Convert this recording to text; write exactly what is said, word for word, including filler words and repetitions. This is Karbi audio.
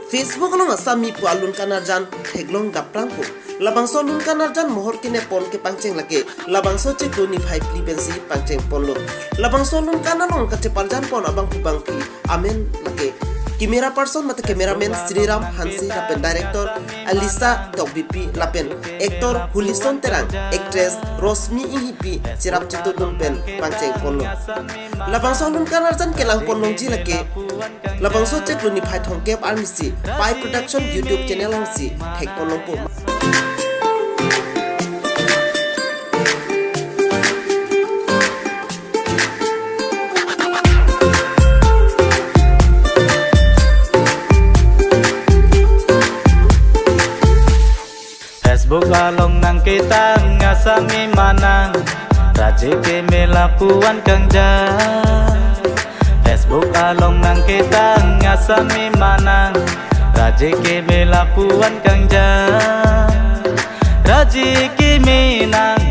Facebook along Assami pu alun kanarjan theklong daprang pu. Labangso alun kanarjan mohor kene pon kepangcheng lake labangso chiklo niphai phli pensi pangcheng ponlo. Labangso alun kan along kacheparjan pon abangphu bangphi amen lake camera person mate cameraman Sriram Hanse lapen director Alisa Tokbipi lapen actor Hulison Terang, actress Rosmi Inghipi cherap chetudun pen pangcheng ponlo. Labangso alun kanarjan kelang pon longji lake labangso chiklo niphai thomkep arnisi Pai Production YouTube channel alongsi thek pon longpo. Facebook along nangketang Assami manang, raji keme lapuan kangja. Facebook along nangketang Assami manang, raji keme lapuan kangja. Raji keme nang